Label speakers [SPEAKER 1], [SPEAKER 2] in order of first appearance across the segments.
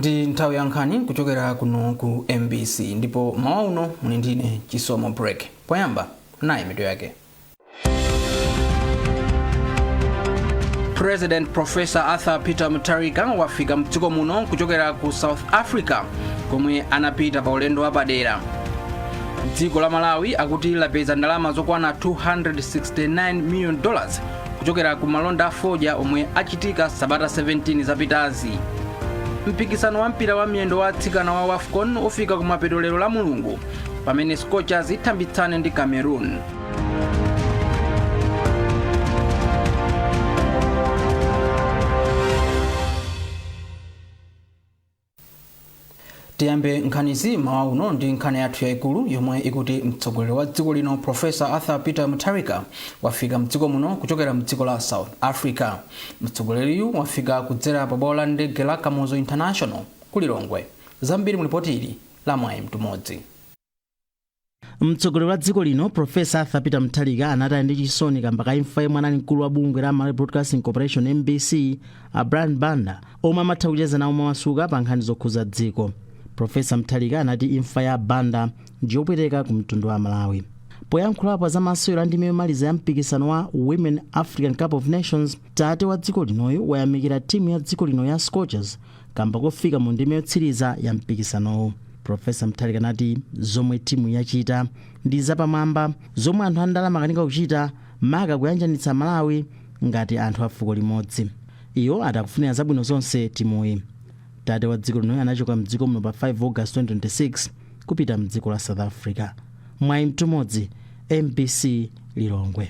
[SPEAKER 1] Ndi nthawi ya nkhani kuchokera kuno ku MBC, ndipo mawa uno muli ndine Chisomo Break. Poyamba, nayi mitu yake. President Professor Arthur Peter Mutharika wafika mdziko muno kuchokera ku South Africa komwe anapita pa ulendo wapadera. Dziko la Malawi akuti lapeza ndalama zokwana $269 million kuchokera ku malonda a fodya omwe achitika sabata 17 zapitazi. Mpikisano wa mpira wa miyendo wa atsikana wa WAFCON ufika kumapeto lero la Mulungu pamene Scorchers ithambitsane ndi Cameroon. Tiyambe nkhanizi mawa uno ndi nkhani yathu yayikulu yomwe ikuti mtsogoleri wa dziko lino Professor Arthur Peter Mutharika wafika mdziko muno kuchokera mdziko la South Africa. Mtsogoleriyu wafika kudzera pa bwalo la ndege la Kamuzu International ku Lilongwe. Zambiri mu lipoti ili la Mwayi Mtumodzi.
[SPEAKER 2] Mtsogoleri wa dziko lino Professor Arthur Peter Mutharika anati ali ndi chisoni kamba ka imfa yemwe anali mkulu wa bungwe la Malawi Broadcasting Corporation, MBC, a Brian Banda, omwe amatha kucheza nawo momasuka pa nkhani zokhuza dziko. Professor Mutharika anati imfa ya Banda ndiyopweteka ku mtundu wa Malawi. Poyankhulapo za masewero a ndime yomaliza ya mpikisano wa Women African Cup of Nations, tate wa dziko linoyo wayamikira timu ya dziko lino ya Scorchers kamba kofika mu ndime yotsiriza ya mpikisanowu. Professor Mutharika anati zomwe timu yachita ndi zapamwamba zomwe anthu andalama akanika kuchita, maka kuyanjanitsa Malawi ngati anthu a fuko limodzi. Iwo atakufunira zabwino zonse timuyi. Tate wa dziko linoyo anachoka mdziko muno pa 5 August 2026 kupita mdziko la South Africa. Mwayi Mtumodzi, MBC, Lilongwe.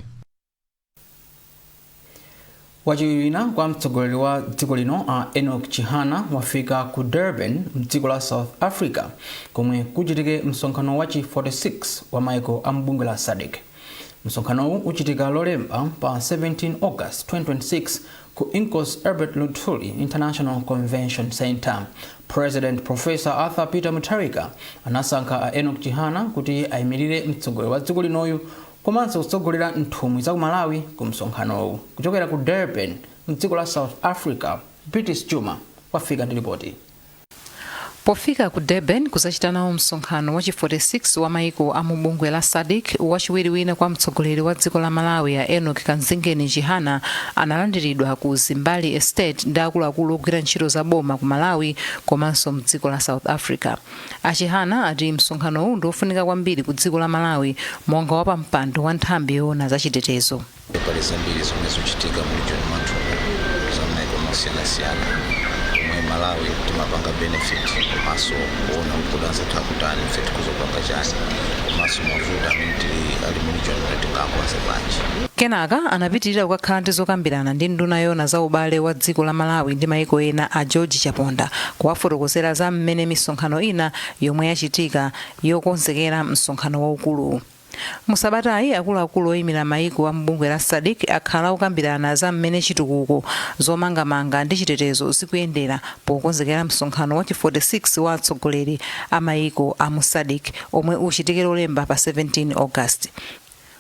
[SPEAKER 1] Wachiwiri kwa mtsogoleri wa dziko lino a Enoch Chihana wafika ku Durban mdziko la South Africa komwe kuchitike msonkhano wachi 46 wa maiko a mbungwe la SADC. Msonkhanowu uchitika Lolemba pa 17 August 2026 ku Inkosi Albert Luthuli International Convention Center. President Professor Arthur Peter Mutharika anasankha a Enoch Chihana kuti ayimirire mtsogoleri wa dziko linoyu komanso kutsogolera nthumwi za ku Malawi ku msonkhanowu. Kuchokera ku Durban mdziko la South Africa, British Juma wafika ndi ripoti.
[SPEAKER 3] Pofika ku Durban kuzachita nawo msonkhano wachi 46 wa maiko a mubungwe la SADC, wachiwiri wina kwa mtsogoleri wa dziko la Malawi a Enoch Kanzingeni Chihana analandiridwa ku Zimbali Estate ndi akuluakulu ogwira ntchito za boma ku Malawi komanso mdziko la South Africa. A Chihana ati msonkhanowu ndi ofunika kwambiri ku dziko la Malawi monga wapampando wa nthambi yoona zachitetezo.
[SPEAKER 4] Pali zambiri zomwe zikuchitika mu region mwathu za maiko mosiyanasiyana omwe Malawi timapanga benefit, komanso kuona kuti anzathu akutani, ife tikuzopanga chani, komanso mavuto amene tili ali mu region muno tingakonze bwanji.
[SPEAKER 3] Kenaka anapitirira kukakhala ndi zokambirana ndi nduna yoona za ubale wa dziko la Malawi ndi maiko ena a George Chaponda, kuwafotokozera za mmene misonkhano ina yomwe yachitika yokonzekera msonkhano waukuluwu. Musabatayi akuluakulu oyimira maiko a mbungwe la SADC akhala akukambirana za mmene chitukuko, zomangamanga ndi chitetezo zikuyendera pokonzekera msonkhano wachi 46 wa atsogoleri a maiko a mu SADC omwe uchitike Lolemba pa 17 August.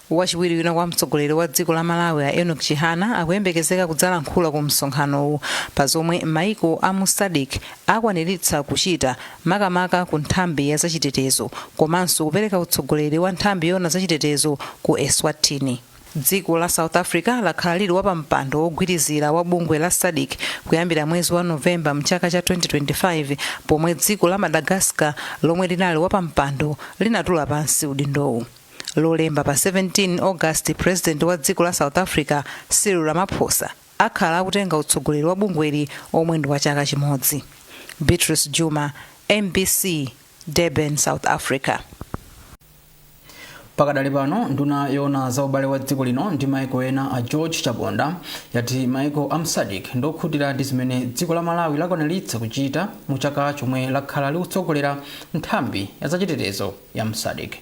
[SPEAKER 3] Wachiwiri wina kwa mtsogoleri wa dziko la Malawi a Enoch Chihana akuyembekezeka kudzalankhula ku msonkhanowu pa zomwe maiko a mu SADC akwaniritsa kuchita, makamaka ku nthambi ya zachitetezo komanso kupereka utsogoleri wa nthambi yoona zachitetezo ku Eswatini. Dziko la South Africa lakhala lili wapampando wogwirizira wa bungwe la SADC kuyambira mwezi wa Novemba mchaka cha 2025, pomwe dziko la Madagascar lomwe linali wapampando linatula pansi udindowu. Lolemba pa 17 August, President wa dziko la South Africa Cyril Ramaphosa akhala akutenga utsogoleri wa bungweli omwe ndi wa chaka chimodzi. Beatrice Juma, MBC, Durban, South Africa.
[SPEAKER 1] Pakadali pano, nduna yoona za ubale wa dziko lino ndi maiko ena a George Chaponda yati maiko a m'SADC ndokhutira ndi zimene dziko la Malawi lakwaniritsa kuchita mu chaka chomwe lakhala likutsogolera nthambi ya zachitetezo ya m'SADC.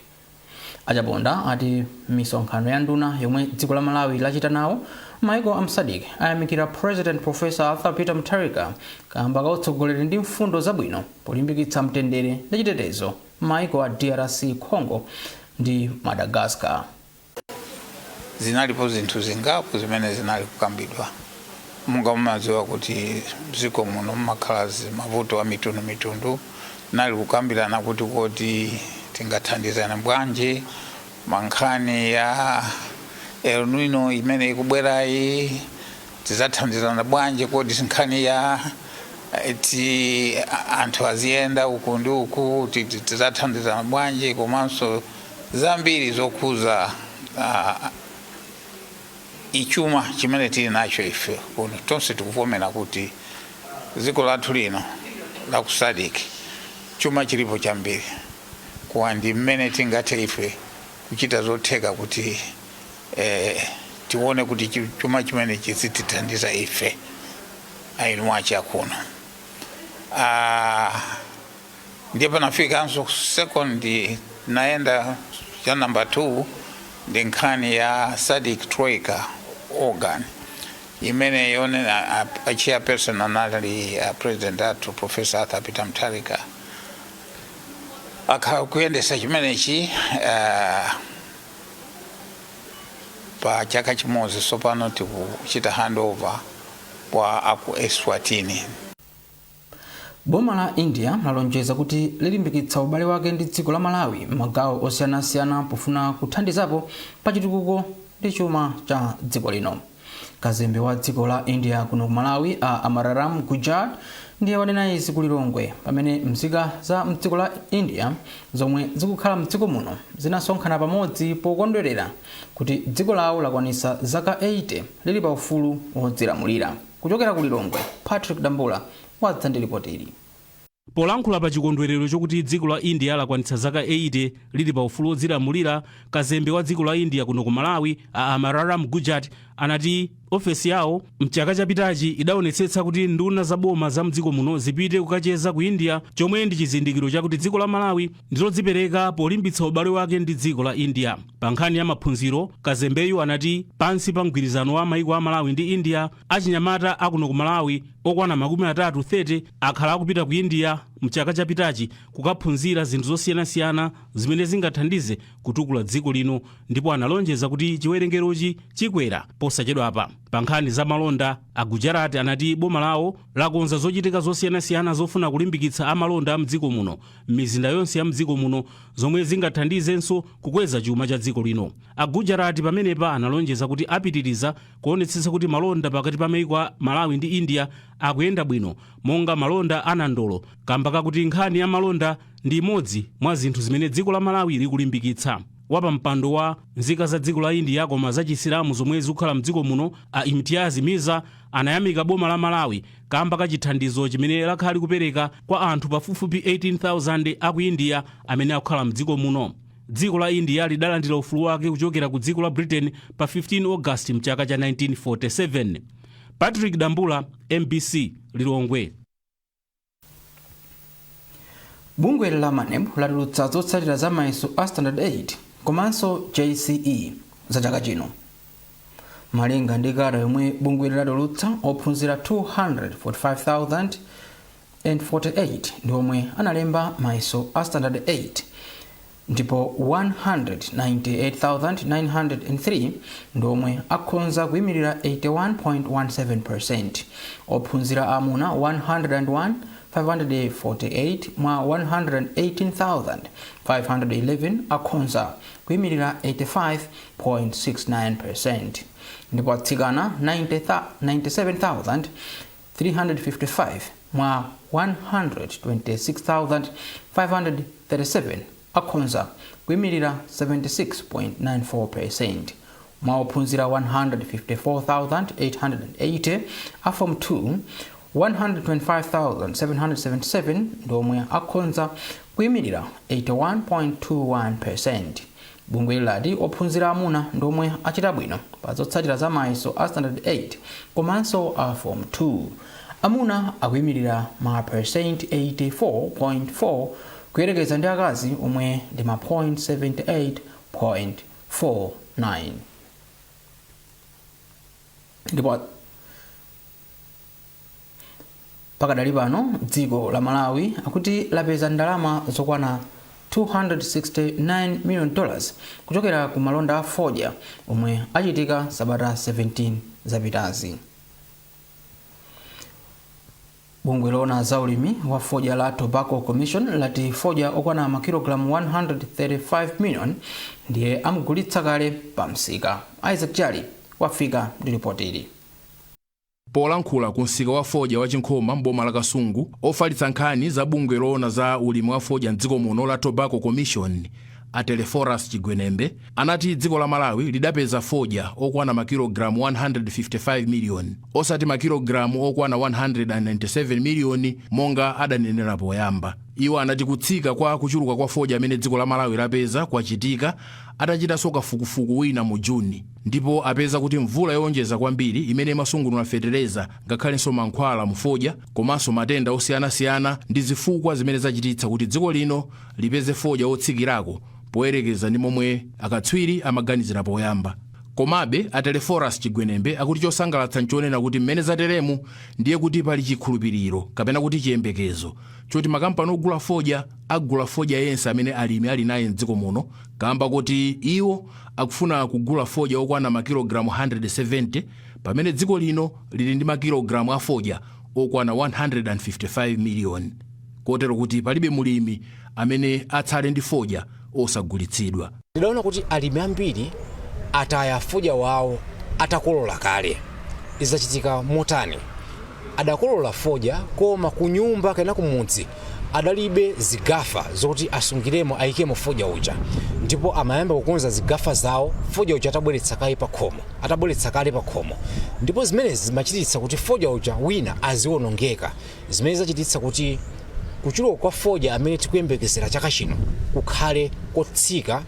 [SPEAKER 1] A Chaponda ati misonkhano ya nduna yomwe dziko la Malawi lachita nawo maiko a m'SADC ayamikira President Professor Arthur Peter Mutharika kamba ka utsogoleri ndi mfundo zabwino polimbikitsa mtendere ndi chitetezo maiko a DRC Congo ndi Madagascar.
[SPEAKER 5] Zinalipo zinthu zingapo zimene zinali kukambidwa. Monga mumadziwa kuti mdziko muno mumakhala mavuto a mitundu mitundu, nali kukambirana kuti kodi tingathandizane bwanji mankhani ya El Nino imene ikubwerayi, tidzathandizana bwanji, kodi nkhani ya ti anthu aziyenda uku ndi uku, tidzathandizana bwanji, komanso zambiri zokhuza ichuma chimene tili nacho ife kuno. Tonse tikuvomera kuti dziko lathu lino la ku SADC chuma chilipo chambiri, kuwa ndi mmene tingathe ife kuchita zotheka kuti tione kuti chuma chimene chizitithandiza ife eni mwache akuno. Ndiye panafikanso second, naenda cha number 2, ndi nkhani ya SADC Troika organ imene yone a chairperson anali a president athu, Professor Arthur Peter Mutharika. Akhala kuyendesa chimenechi pa chaka chimodzi. Sopano tikuchita handover kwa aku Eswatini.
[SPEAKER 1] Boma la India lalonjeza kuti lilimbikitsa ubale wake ndi dziko la Malawi m'magawo osiyanasiyana pofuna kuthandizapo pa chitukuko ndi chuma cha dziko lino. Kazembe wa dziko la India kuno ku Malawi, a Amararam Gujar, ndiye wanena izi ku Lilongwe pamene mzika za mdziko la India zomwe zikukhala mdziko muno zinasonkhana pamodzi pokondwerera kuti dziko lawo lakwanitsa zaka 80 lili pa ufulu wodzilamulira. Kuchokera ku Lilongwe, Patrick Dambula wadza ndi ripoti ili.
[SPEAKER 6] Polankhula pa chikondwerero chokuti dziko la India lakwanitsa zaka 80 lili pa ufulu wodzilamulira, kazembe wa dziko la India kuno ku Malawi, a Amararam Gujar, anati ofesi yawo mchaka chapitachi idaonetsetsa kuti nduna za boma za mdziko muno zipite kukacheza ku India, chomwe ndi chizindikiro chakuti dziko la Malawi ndilodzipereka polimbitsa ubale wake ndi dziko la India. Pa nkhani ya maphunziro, kazembeyu anati pansi pa mgwirizano wa maiko a Malawi ndi India, achinyamata akuno ku Malawi okwana 30 30 akhala akupita ku India mchaka chapitachi kukaphunzira zinthu zosiyanasiyana zimene zingathandize kutukula dziko lino, ndipo analonjeza kuti chiwerengerochi chikwera posachedwapa. Pa nkhani za malonda, a Gujarat anati boma lawo lakonza zochitika zosiyanasiyana zofuna kulimbikitsa amalonda a mdziko muno m'mizinda yonse ya mdziko muno, zomwe zingathandizenso kukweza chuma cha dziko lino. A Gujarat pamenepa analonjeza kuti apitiriza kuonetsetsa kuti malonda pakati pa maiko a Malawi ndi India akuyenda bwino, monga malonda a nandolo, kamba kakuti nkhani ya malonda ndi imodzi mwa zinthu zimene dziko la Malawi likulimbikitsa. Wapampando wa nzika za dziko la India koma za Chisilamu zomwe zikukhala mdziko muno, a Imtiaz Mirza, anayamika boma la Malawi kamba ka chithandizo chimene lakhala likupereka kwa anthu pafupifupi 18,000 aku India amene akukhala mdziko muno. Dziko la India lidalandira ufulu wake kuchokera ku dziko la Britain pa 15 August mchaka cha 1947. Patrick Dambula, MBC, Lilongwe.
[SPEAKER 1] Bungwe la MANEB latulutsa zotsatira za mayeso a Standard 8 komanso JCE za chaka chino. Malinga ndi kalata yomwe bungwe latulutsa, ophunzira 245,048 ndi omwe analemba mayeso a Standard 8, ndipo 198,903 ndi omwe akhonza, kuyimirira 81.17%. Ophunzira amuna 101 548 mwa 118,511 akhonza, kuyimirira 85.69%, ndipo atsikana 97,355 mwa 126,537 akhonza, kuyimirira 76.94%. Mwa ophunzira 154,880 a Form 2, 125,777 ndi omwe akhonza, kuyimirira 81.21%. Bungwe lati ophunzira amuna ndi omwe achita bwino pa zotsatira za mayeso a Standard 8 komanso a Form 2. Amuna akuyimirira ma percent 84.4 kuyerekeza ndi akazi omwe ndi ma point 78.49. Ndipo pakadali pano dziko la Malawi akuti lapeza ndalama zokwana $269 million kuchokera ku malonda a fodya omwe achitika sabata 17 zapitazi. Bungwe loona za ulimi wa fodya la Tobacco Commission lati fodya okwana makilogalamu 135 million ndiye amugulitsa kale pa msika. Isaac Jali wafika ndi ripoti ili.
[SPEAKER 7] Polankhula ku msika wa fodya wa Chinkhoma m'boma la Kasungu, ofalitsa nkhani za bungwe loona za ulimi wa fodya mdziko muno la Tobacco Commission, a Teleforus Chigwenembe, anati dziko la Malawi lidapeza fodya okwana makilogalamu 155 miliyoni, osati makilogalamu okwana 197 miliyoni monga adanenera poyamba. Iwo anati kutsika kwa kuchuluka kwa fodya amene dziko la Malawi lapeza kwachitika atachitanso kafukufuku wina mu Juni, ndipo apeza kuti mvula yowonjeza kwambiri imene imasungunula fetereza ngakhalenso mankhwala mu fodya komanso matenda osiyanasiyana ndi zifukwa zimene zachititsa kuti dziko lino lipeze fodya wotsikirako poyerekeza ndi momwe akatswiri amaganizira poyamba. Komabe a Teleforus Chigwenembe akuti chosangalatsa nchonena kuti mmene zateremu ndiye kuti pali chikhulupiriro kapena kuti chiyembekezo choti makampani ogula fodya agula fodya yense amene alimi ali naye mdziko muno, kamba kuti iwo akufuna kugula fodya okwana makilogalamu 170 pamene dziko lino lili ndi makilogalamu a fodya okwana 155 miliyoni, kotero kuti palibe mulimi amene atsale ndi fodya osagulitsidwa.
[SPEAKER 8] Tidaona kuti alimi ambiri ataya fodya wawo atakolola kale. Izachitika motani? Adakolola fodya, koma ku nyumba kapena kumudzi adalibe zigafa zokuti asungiremo, ayikemo fodya uja, ndipo amayamba kukonza zigafa zawo fodya uja atabweretsa kale pa khomo, atabweretsa kale pa khomo, ndipo zimenezi zimachititsa kuti fodya uja wina aziwonongeka, zimene zachititsa kuti kuchuluka kwa fodya amene tikuyembekezera chaka chino kukhale kotsika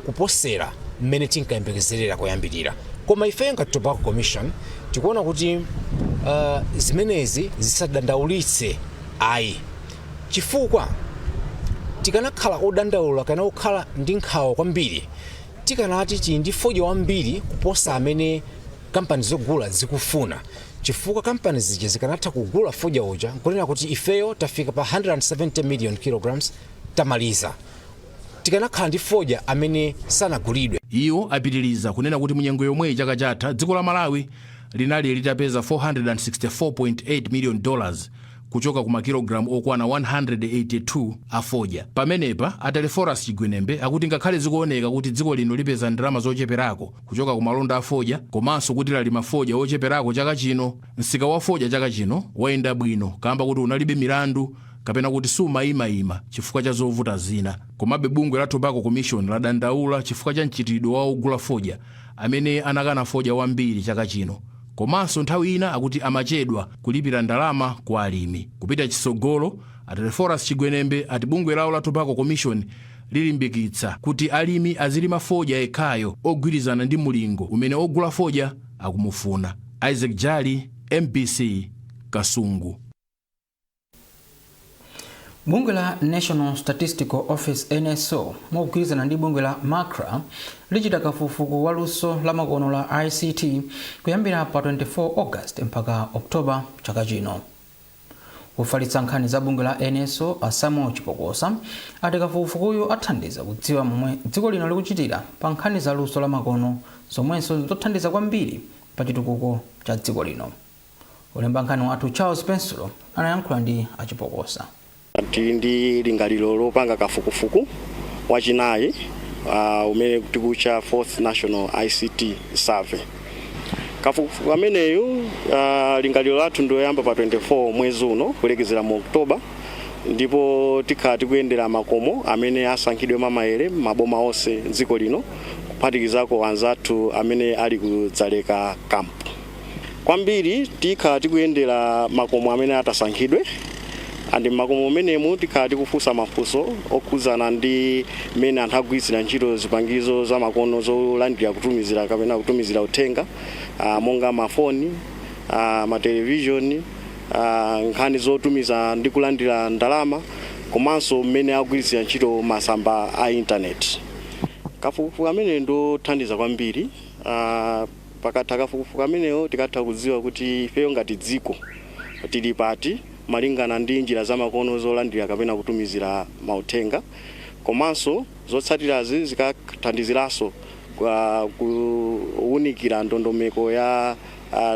[SPEAKER 8] kuposera mmene tinkayembekezerera koyambirira. Koma ifeyo ngati Tobacco Commission tikuona kuti zimenezi zisadandaulitse ayi, chifukwa tikanakhala odandaula kana okhala ndi nkhawa kwambiri, tikanati tili ndi fodya wambiri kuposa amene kampani zogula zikufuna, chifukwa kampani zija zikanatha kugula fodya uja nkunena kuti ifeyo tafika pa 170 million kilograms, tamaliza. Tikanakhala ndi fodya amene sanagulidwe.
[SPEAKER 7] Iwo apitiriza kunena kuti munyengo yomweyi chaka chatha dziko la Malawi linali litapeza 464.8 million dollars kuchoka ku makilogalamu okwana 182 a fodya. Pamenepa a Teleforus Chigwenembe akuti ngakhale zikuoneka kuti dziko lino lipeza ndalama zocheperako kuchoka ku malonda a fodya komanso kuti lalima fodya wocheperako chaka chino, msika wa fodya chaka chino wayenda bwino kamba kuti unalibe milandu kapena kuti sumayimayima chifukwa cha zovuta zina. Komabe bungwe la Tobacco Commission ladandaula chifukwa cha mchitidwe wa ogula fodya amene anakana fodya wambiri chaka chino, komanso nthawi ina akuti amachedwa kulipira ndalama kwa alimi. Kupita chitsogolo, a Teleforus Chigwenembe ati bungwe lawo la Tobacco Commission lilimbikitsa kuti alimi azilima fodya yekhayo ogwirizana ndi mulingo umene ogula fodya akumufuna. Isaac Jali, MBC, Kasungu.
[SPEAKER 1] Bungwe la National Statistical Office, NSO, mogwirizana ndi bungwe la MACRA lichita kafukufuku wa luso la makono la ICT kuyambira pa 24 August mpaka October chaka chino. Kufalitsa nkhani za bungwe la NSO, a Samuel Chipokosa, ati kafukufukuyu athandiza kudziwa momwe dziko lino likuchitira pa nkhani za luso la makono, zomwenso zothandiza kwambiri pa chitukuko cha dziko lino. Olemba nkhani wathu Charles Pensulo anayankhula ndi achipokosa.
[SPEAKER 9] Tili ndi lingaliro lopanga kafukufuku wachinayi umene tikutcha Fourth National ICT Survey. Kafukufuku ameneyu, lingaliro lathu ndiloyamba pa 24 mwezi uno kulekezera mu Oktoba, ndipo tikhala tikuyendera makomo amene asankhidwe mamaere maboma onse mdziko lino, kuphatikizako anzathu amene ali ku Dzaleka Camp. Kwambiri tikhala tikuyendera makomo amene atasankhidwe, and makomo amenemu tikhala tikufunsa mafunso okhudzana ndi mmene anthu agwiritsira ntchito zipangizo zamakono zolandira, kutumizira kapena kutumizira uthenga, monga mafoni, matelevishoni, nkhani zotumiza ndi kulandira ndalama, komanso mmene agwiritsira ntchito masamba a intaneti. Kafukufuku amene ndothandiza kwambiri. Pakatha kafukufuku amenewo tikatha kudziwa kuti ifeyo ngati dziko tili pati malingana ndi njira zamakono zolandira kapena kutumizira mauthenga, komanso zotsatirazi zikathandiziranso kuwunikira ndondomeko ya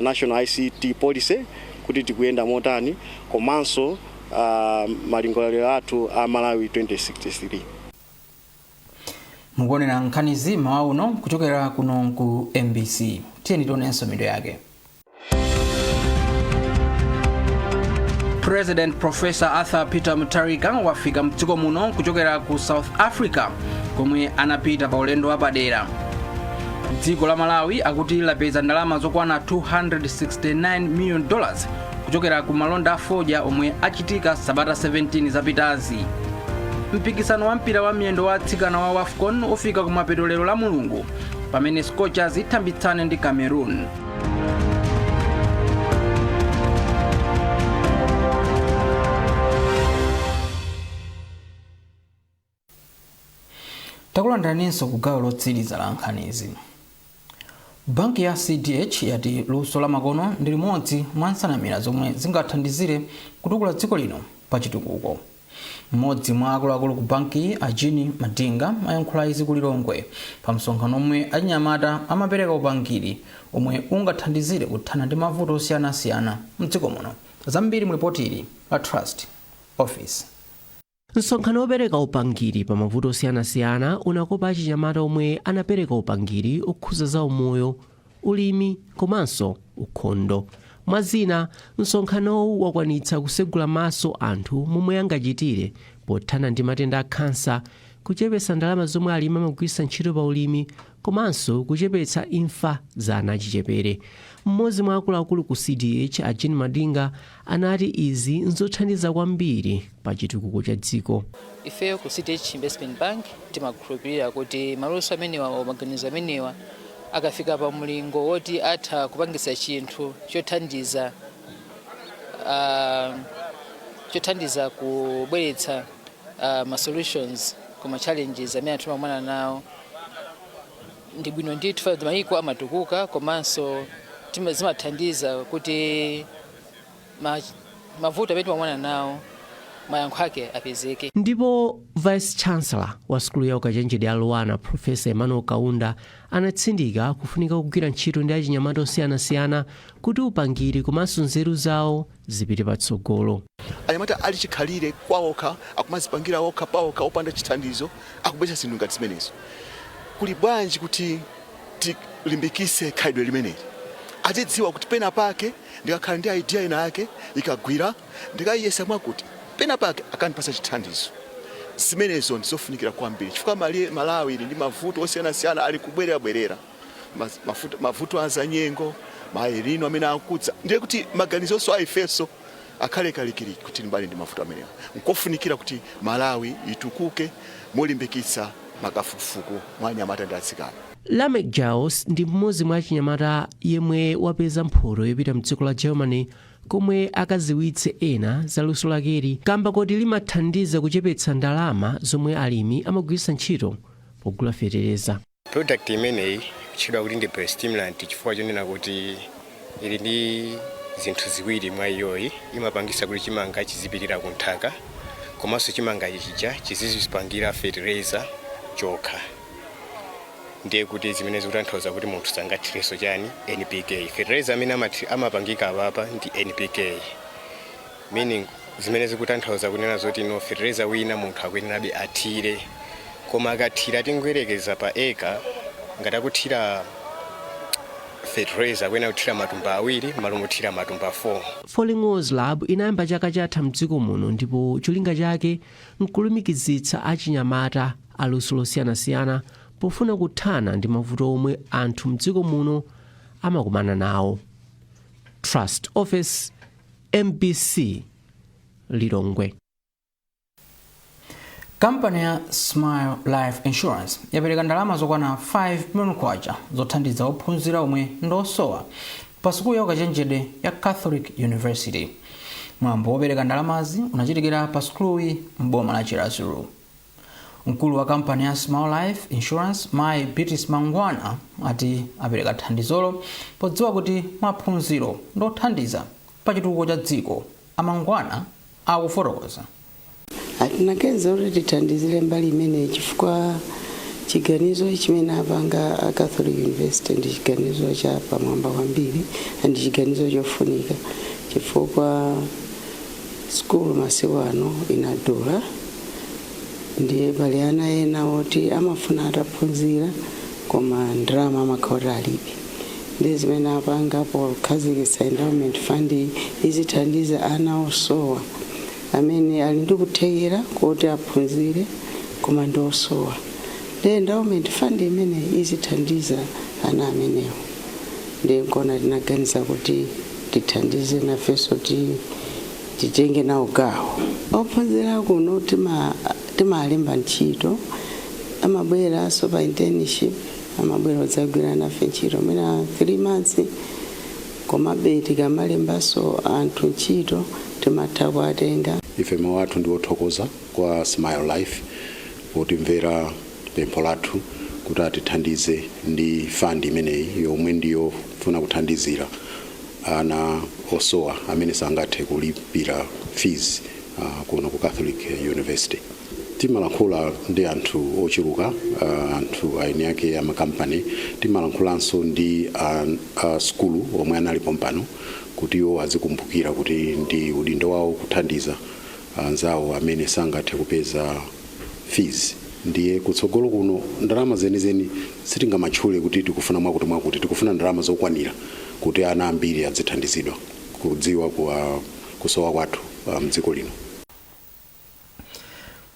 [SPEAKER 9] National ICT Policy. Kuti tikuyenda motani, komanso malingaliro athu a Malawi 2063.
[SPEAKER 1] Mukuonera nkhanizi mawa uno kuchokera kuno ku MBC. Tiyeni tionenso mitu yake. President Professor Arthur Peter Mutharika wafika mdziko muno kuchokera ku South Africa, komwe anapita pa ulendo wapadera. Dziko la Malawi akuti lapeza ndalama zokwana $269 million kuchokera ku malonda a fodya omwe achitika sabata 17 zapitazi. Mpikisano wa mpira wa miyendo wa atsikana wa WAFCON ufika kumapeto lero la Mulungu, pamene Scorchers ithambitsane ndi Cameroon. Takulandiraninso ku gawo lotsiriza la nkhanizi. Banki ya CDH yati luso la makono ndi limodzi mwa nsanamira zomwe zingathandizire kutukula dziko lino pa chitukuko. Mmodzi mwa akuluakulu ku banki, a Jean Madinga, ayankhula izi ku Lilongwe pa msonkhano omwe achinyamata amapereka upangiri omwe ungathandizire kuthana ndi mavuto osiyanasiyana mdziko muno. Zambiri mu ripoti ili la Trust Office.
[SPEAKER 10] Msonkhano wopereka upangiri pa mavuto osiyanasiyana unakopa achinyamata omwe anapereka upangiri okhuza za umoyo, ulimi komanso ukhondo, mwazina. Msonkhanowu wakwanitsa kusegula maso anthu momwe angachitire pothana ndi matenda a khansa, kuchepetsa ndalama zomwe alimi amagwiritsa ntchito pa ulimi, komanso kuchepetsa imfa za ana achichepere. Mmodzi mwa akuluakulu ku CDH, a Jean Madinga, anati izi nzothandiza kwambiri pa chitukuko cha dziko.
[SPEAKER 11] Ifeyo ku CDH Investment Bank timakhulupirira kuti maluso amenewa o maganizo amenewa akafika pa mlingo woti atha kupangitsa chinthu chothandiza kubweretsa ma solutions kuma challenges amene anthu amakumana nawo, ndi bwino ndithu. Mayiko amatukuka, komanso zimathandiza kuti mavuto amene timakumana nawo mayankho ake apezeke.
[SPEAKER 10] Ndipo Vice Chancellor wa sukulu ya ukachenjede ya LUANAR, Professor Emmanuel Kaunda, anatsindika kufunika kugwira ntchito ndi achinyamata osiyanasiyana kuti upangiri komanso nzeru zawo zipite patsogolo.
[SPEAKER 12] Anyamata ali chikhalire kwawokha, akumazipangira okha pawokha opanda chithandizo, akubweretsa zinthu ngati zimenezo. Kuli bwanji kuti tilimbikise khalidwe limeneli? Azidziwa kuti pena pake ndikakhala ndi idea ina yake, ikagwira, ndikayiyesa mwakuti pena pake akandipasa chithandizo. Zimenezo ndizofunikira kwambiri, chifukwa Malawi ili ndi mavuto osiyanasiyana ali kubwererabwerera, mavuto azanyengo, ma El Nino amene akudza. Ndiye kuti maganizonso aifenso akhale kalikiliki kuti mbali ndi mavuto amenewa. Nkofunikira kuti Malawi itukuke molimbikitsa makafukufuku mwa anyamata ndi atsikana.
[SPEAKER 10] Lamek Giles ndi mmodzi mwa achinyamata yemwe wapeza mphoto yopita mdziko la Germany, komwe akaziwitse ena za luso lakeli, kamba koti limathandiza kuchepetsa ndalama zomwe alimi amagwiritsa ntchito pogula fetereza.
[SPEAKER 13] Product imeneyi kutchedwa kuti ndi biostimulant chifukwa chonena kuti ili ndi zinthu ziwiri mwa iyoyi. Imapangisa kuti chimanga chizipitira ku nthaka, komanso chimanga chija chizizipangira fertilizer chokha. Ndiye kuti zimene zikutanthauza kuti munthu sangathirenso chani, NPK. Fertilizer amene amapangika apapa ndi NPK, meaning zimene zikutanthauza kunena zoti no fertilizer wina munthu akuyenerabe athire, koma akathira, tingoyerekeza pa eka, ngati akuthira fertilizer akuyenera kuthira matumba 2 malo mothira matumba 4.
[SPEAKER 10] Falling Walls Lab inayamba chaka chatha mdziko muno, ndipo cholinga chake nkulumikizitsa achinyamata aluso losiyanasiyana pofuna kuthana ndi mavuto omwe anthu mdziko muno amakumana nawo. Trust Office, MBC, Lilongwe.
[SPEAKER 1] Kampani ya Smile Life Insurance yapereka ndalama zokwana 5 million kwacha zothandiza ophunzira omwe ndosowa pa sukulu ya ukachenjede ya Catholic University. Mwambo wopereka ndalamazi unachitikira pa sukuluyi m'boma la Chiradzulu. Mkulu wa kampani ya Smile Life Insurance, Mai Beatrice Mangwana, ati apereka thandizolo podziwa kuti maphunziro ndothandiza pa chitukuko cha dziko. Amangwana akufotokoza.
[SPEAKER 14] Tinaganiza kuti tithandizire mbali imeneyi chifukwa chiganizo chimene apanga a Catholic University ndi chiganizo cha pamwamba kwambiri, ndi chiganizo chofunika. Chifukwa sukulu masiku ano inadula, ndiye pali ana ena oti amafuna ataphunzira koma ndalama amakhala kuti alibe. Ndi zimene apanga pokhazikitsa endowment fund, izithandiza ana osowa amene ali ndi kuthekera kuti aphunzire koma ndi osowa. Ndi endowment fund imene izithandiza ana amenewo. Ndi nkona tinaganiza kuti tithandize nafenso, titenge nawo gawo. Ophunzira kuno timalemba ntchito, amabweranso pa internship, amabwera kudzagwira nafe ntchito mwina 3 months. Komabe tikamalembanso anthu ntchito timatha kuwatenga.
[SPEAKER 15] Ife mawu athu ndi othokoza kwa Smile Life potimvera pempho lathu kuti atithandize ndi fund imeneyi yomwe ndiyofuna kuthandizira ana osowa amene sangathe kulipira fees kuno ku Catholic University. Timalankhula ndi anthu ochuluka, anthu aini ake amakampani. Timalankhulanso ndi sukulu omwe analipo mpano kuti iwo azikumbukira kuti ndi udindo wawo kuthandiza anzawo amene sangathe kupeza fees. Ndiye kutsogolo kuno ndalama zenizeni sitingamatchule kuti tikufuna mwakuti mwakuti, tikufuna ndalama zokwanira kuti ana ambiri adzithandizidwa kudziwa kusowa kwathu mdziko lino.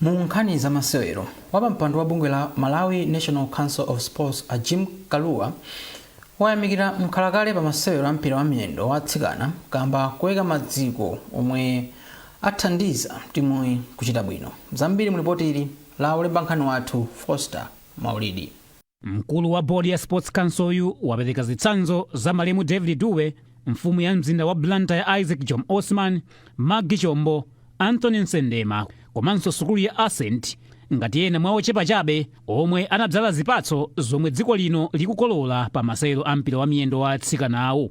[SPEAKER 1] Mu nkhani za masewero, wapampando wa bungwe la Malawi National Council of Sports a Jim Kalua wayamikira mkhalakale pa masewero a mpira wa miyendo wa atsikana kamba kuyika maziko omwe athandiza timuyi kuchita bwino. Zambiri mulipoti ili la olemba nkhani wathu Foster Maulidi.
[SPEAKER 16] Mkulu wa bodi ya Sports Council yu wapereka zitsanzo za malemu David Dube, mfumu ya mzinda wa Blantyre Isaac Jom Osman, Maggie Chombo, Anthony Nsendema komanso sukulu ya Ascent ngati ena mwa ochepa chabe omwe anadzala zipatso zomwe dziko lino likukolola pa masewero a mpira wa miyendo wa atsikanawo.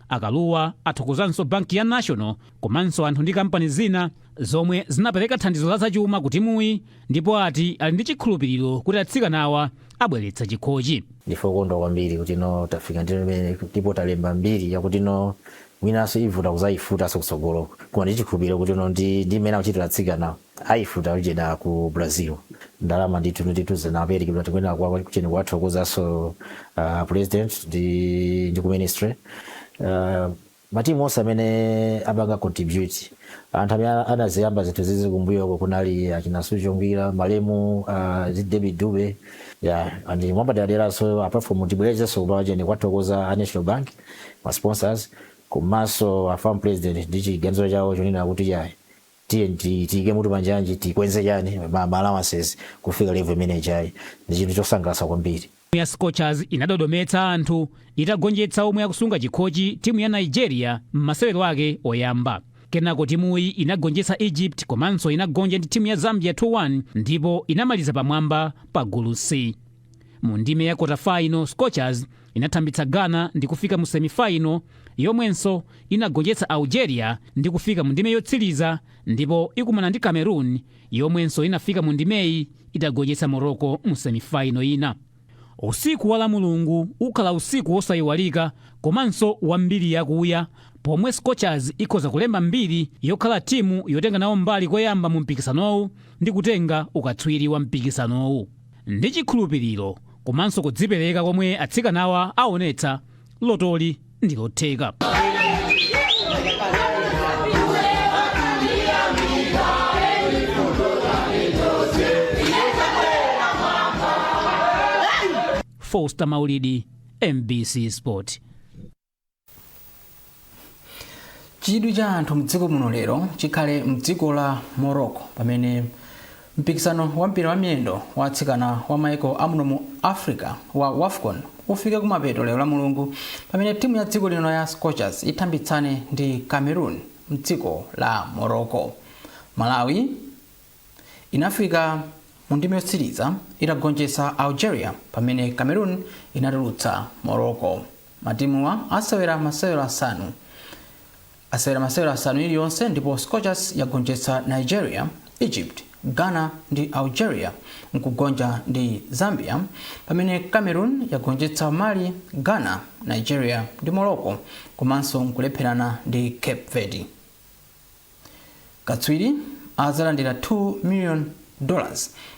[SPEAKER 16] Akaluwa athokozanso banki ya National komanso anthu ndi kampani zina zomwe zinapereka thandizo la zachuma ku timuyi, ndipo ati ali ndi chikhulupiriro kuti atsikanawa abweretsa chikhochi.
[SPEAKER 17] Ndife okondwa kwambiri kuti no tafika ndipo talemba mbiri yakuti no mwinanso ivuta kuzayifutanso kutsogolo, koma ndi chikhulupiriro kuti no ndi mmene akuchitira atsikana ayifuta kuchena ku Brazil. Ndalama ndithu zinaperekedwa. Tikuyenera kucheni kuwathokozanso president ndi ku ministry, matimu onse amene apanga contribute, anthu amene anaziyamba zinthu zizi kumbuyoko, kunali achina Suchongwira, malemu David Dube, yeah. And mwapaderaderaso, apart from, tibwerezenso kupacheni kuwathokoza a National Bank, ma sponsors, komanso a FAM president ndi chiganizo chawo chonena kuti yayi, tiye tiyike mutu panjanji, tikwenze chani ma allowances kufika level imene chayi. Ndi chinthu chosangalatsa kwambiri.
[SPEAKER 16] Ya Scorchers inadodometsa anthu itagonjetsa omwe akusunga chikhochi, timu ya Nigeria, m'masewero ake oyamba. Kenako timuyi inagonjetsa Egypt komanso inagonja ndi timu ya Zambia 2-1 ndipo inamaliza pamwamba pa gulu C. Mu ndime ya quarter final, Scorchers inathambitsa Ghana ndi kufika mu semifinal, yomwenso inagonjetsa Algeria ndi kufika mu ndime yotsiriza, ndipo ikumana ndi Cameroon yomwenso inafika mu ndimeyi itagonjetsa Morocco mu semifinal ina. Usiku wa la Mulungu ukhala usiku wosayiwalika komanso wambiri yakuya, pomwe Scorchers ikhoza kulemba mbiri yokhala timu yotenga nawo mbali koyamba mu mpikisanowu ndi kutenga ukatswiri wa mpikisanowu. Ndi chikhulupiriro komanso kudzipereka komwe atsikanawa aonetsa, lotoli ndi lotheka. Foster Maulidi, MBC Sport.
[SPEAKER 1] Chidwi cha anthu mdziko muno lero chikhale mdziko la Morocco pamene mpikisano wa mpira wa miyendo wa atsikana wa maiko amuno mu Africa wa WAFCON ufike kumapeto lero la Mulungu, pamene timu ya dziko lino ya Scorchers ithambitsane ndi Cameroon mdziko la Morocco. Malawi inafika mu ndime yotsiriza itagonjetsa Algeria, pamene Cameroon inatulutsa Morocco. Matimuwa asewera masewero asanu iliyonse, ndipo Scorchers yagonjetsa Nigeria, Egypt. Ghana ndi Algeria nkugonja ndi Zambia, pamene Cameroon yagonjetsa Mali, Ghana, Nigeria ndi Morocco komanso nkulepherana ndi Cape Verde. Katswiri adzalandira $2 million,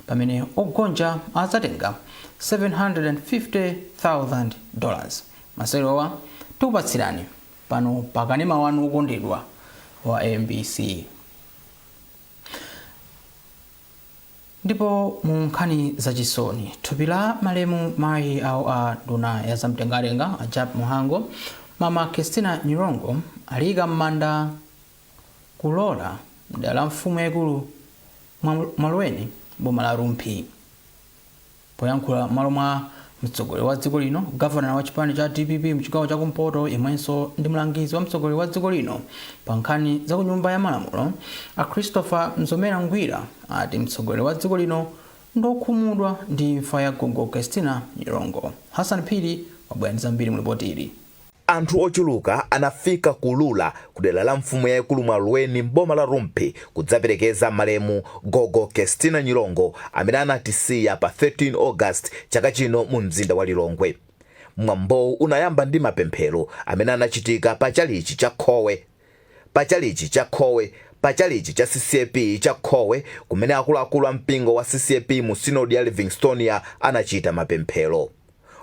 [SPEAKER 1] pamene ogonja adzatenga $750,000. Masewerowa tikupatsirani pano pakanema wanu wokondedwa wa MBC. Ndipo mu nkhani zachisoni, thupi la malemu mayi awo a nduna ya zamtengatenga a Jappie Mhango, Mama Christina Nyirongo, aliyika m'manda kulola mdera la mfumu yaikulu Mwalweni, boma la Rumphi. Poyankhula m'malo mwa mtsogoleri wa dziko lino, gavana wa chipani cha DPP mchigawo chakumpoto yemwenso ndi mlangizi wa mtsogoleri wa dziko lino pa nkhani za ku nyumba ya malamulo a Christopher Mzomera Ngwira ati mtsogoleri wa dziko lino ndokhumudwa ndi imfa ya gogo Christina Nyirongo. Hassan Phiri wabwera ndi zambiri mu ripoti ili.
[SPEAKER 18] Anthu ochuluka anafika kulula kudera la mfumu yayikulu Mwalweni m'boma la Rumphi kudzaperekeza malemu gogo Christina Nyirongo amene anatisiya pa 13 August chaka chino mu mzinda wa Lilongwe. Mwambowu unayamba ndi mapemphero amene anachitika pa chalichi cha Khowe pa chalichi cha Khowe pa chalichi cha CCAP cha Khowe kumene akuluakulu a mpingo wa CCAP mu sinodi ya Livingstonia anachita mapemphero.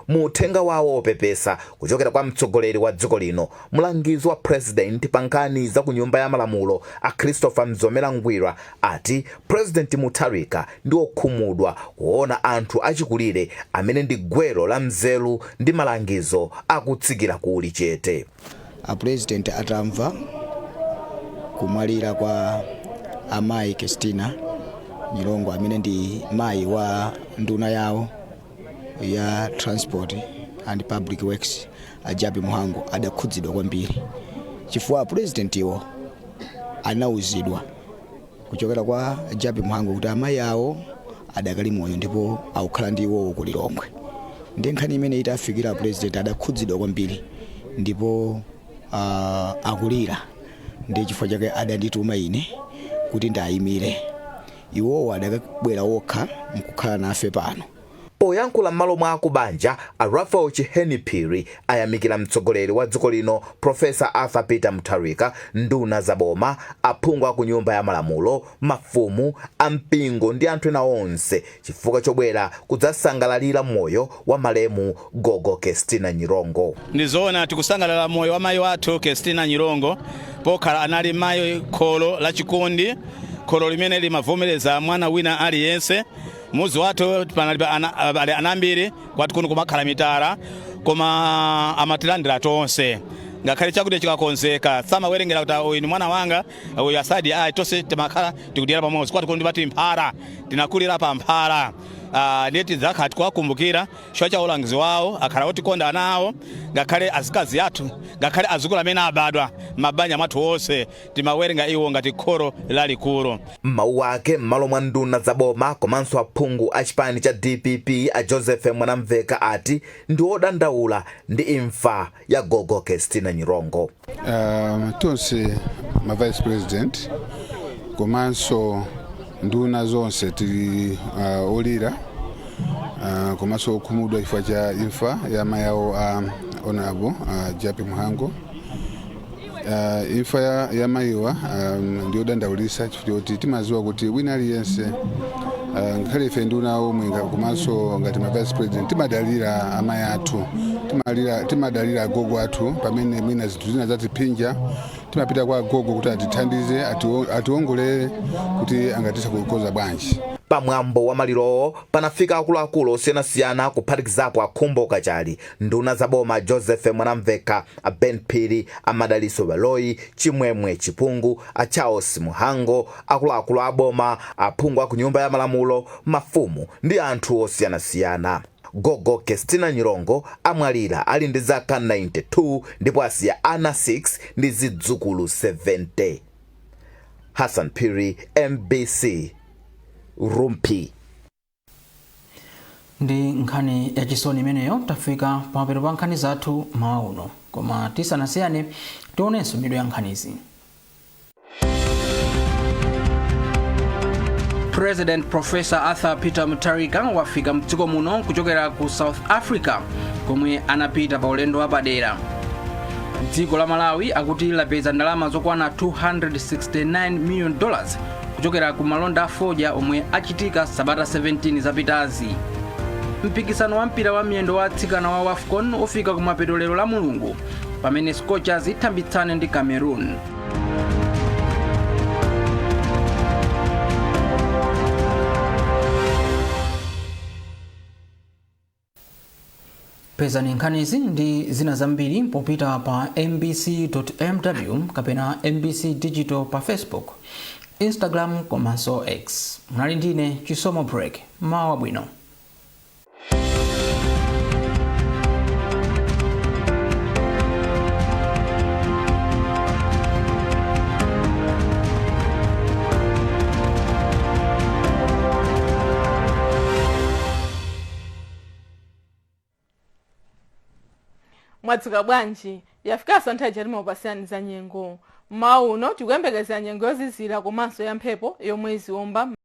[SPEAKER 18] Mu uthenga wawo opepesa kuchokera kwa mtsogoleri wa dziko lino, mlangizi wa president pa nkhani za ku nyumba ya malamulo a Christopher Mzomera Ngwira ati President Mutharika ndi okhumudwa kuona anthu achikulire amene ndi gwero la mzeru ndi malangizo akutsikira ku chete.
[SPEAKER 19] A President atamva kumwalira kwa amayi Christina Nyirongo amene ndi mayi wa nduna yawo ya Transport and Public Works a Jappie Mhango, adakhudzidwa kwambiri chifukwa president iwo anauzidwa kuchokera kwa Jappie Mhango kuti amayi awo adakali moyo ndipo akukhala ndi iwowo ku Lilongwe. Ndi nkhani imene itafikira president adakhudzidwa kwambiri ndipo akulira, ndi chifukwa chake adandituma ine kuti ndayimire iwowo, adakabwera wokha mkukhala nafe pano.
[SPEAKER 18] Poyankhula m'malo mwa akubanja, a Raphael Chiheni Phiri ayamikira mtsogoleri wa dziko lino Professor Arthur Peter Mutharika, nduna zaboma, aphungu aku nyumba ya malamulo, mafumu ampingo ndi anthu ena onse chifukwa chobwera kudzasangalalira moyo wa malemu gogo Christina Nyirongo.
[SPEAKER 20] Ndizoona, tikusangalala moyo wa mayi wathu Christina Nyirongo pokhala anali mayi kholo la chikondi, kholo limene limavomereza mwana wina aliyense. Muzi wathu panali ali ana ambiri, kwathu kuno kumakhala mitala, koma amatilandira tonse. Ngakhale chakudya chikakonzeka samawerengera kuti uyu ni mwana wanga, uyu asadi ayi, tonse timakhala tikudyera pamodzi. Kwathu kuno ndipati mphara, tinakulira pa mphara. Ndiye tidzakhala tikuwakumbukira chifukwa cha ulangizi wawo. Akhala otikonda ana awo, ngakhale azikazi athu, ngakhale azukulu amene abadwa mabanja mwathu onse timawerenga iwo ngati kholo lalikulu.
[SPEAKER 18] M'mawu ake m'malo mwa nduna zaboma komanso aphungu a chipani cha DPP a Joseph Mwanamveka ati ndi odandaula ndi imfa ya gogo Christina Nyirongo.
[SPEAKER 21] Tonse ma vice president komanso nduna zonse tili olira komanso okhumudwa chifukwa cha imfa ya mayi awo a Honorable Jappie Mhango. Imfa ya mayiwa ndiyodandaulisa chifukwa choti timaziwa kuti wina aliyense, ngakhale ife nduna omwe komanso ngati ma vice president, timadalira amayi athu, timadalira agogo athu. Pamene mwina zinthu zina zatiphinja, timapita kwa agogo kuti atithandize, atiwongolere kuti angatithe kukonza bwanji.
[SPEAKER 18] Pamwambo wa malirowo panafika akuluakulu osiyanasiyana kuphatikizapo a Khumbo Kachali, nduna zaboma Joseph Mwanamveka, a Ben Phiri, a Madalitso Baloyi, Chimwemwe Chipungu, a Charles Mhango, akuluakulu a boma, aphungu a ku nyumba ya malamulo, mafumu ndi anthu osiyanasiyana. Gogo Christina Nyirongo amwalira ali ndi zaka 92 ndipo asiya ana 6 ndi zidzukulu 70. Hassan Phiri, MBC, Rumphi.
[SPEAKER 1] Ndi nkhani yachisoni imeneyo tafika pamapeto pa nkhani zathu mawa uno, koma tisanasiyane tionenso mitu ya nkhanizi. President Professor Arthur Peter Mutharika wafika mdziko muno kuchokera ku South Africa komwe anapita pa ulendo wapadera. Dziko la Malawi akuti lapeza ndalama zokwana $269 million kuchokera ku malonda a fodya omwe achitika sabata 17 zapitazi. Mpikisano wa mpira wa miyendo wa atsikana wa WAFCON ufika kumapeto lero la Mulungu pamene Scorchers ithambitsane ndi Cameroon. Pezani nkhanizi ndi zina zambiri popita pa mbc.mw kapena MBC Digital pa Facebook, Instagram komanso X. Munali ndine Chisomo Break. Mawa bwino.
[SPEAKER 2] Mwadzuka bwanji? Yafikanso nthawi timakupasirani za nyengo. Mmawa uno tikuyembekezera nyengo yozizira komanso ya mphepo yomwe iziwomba.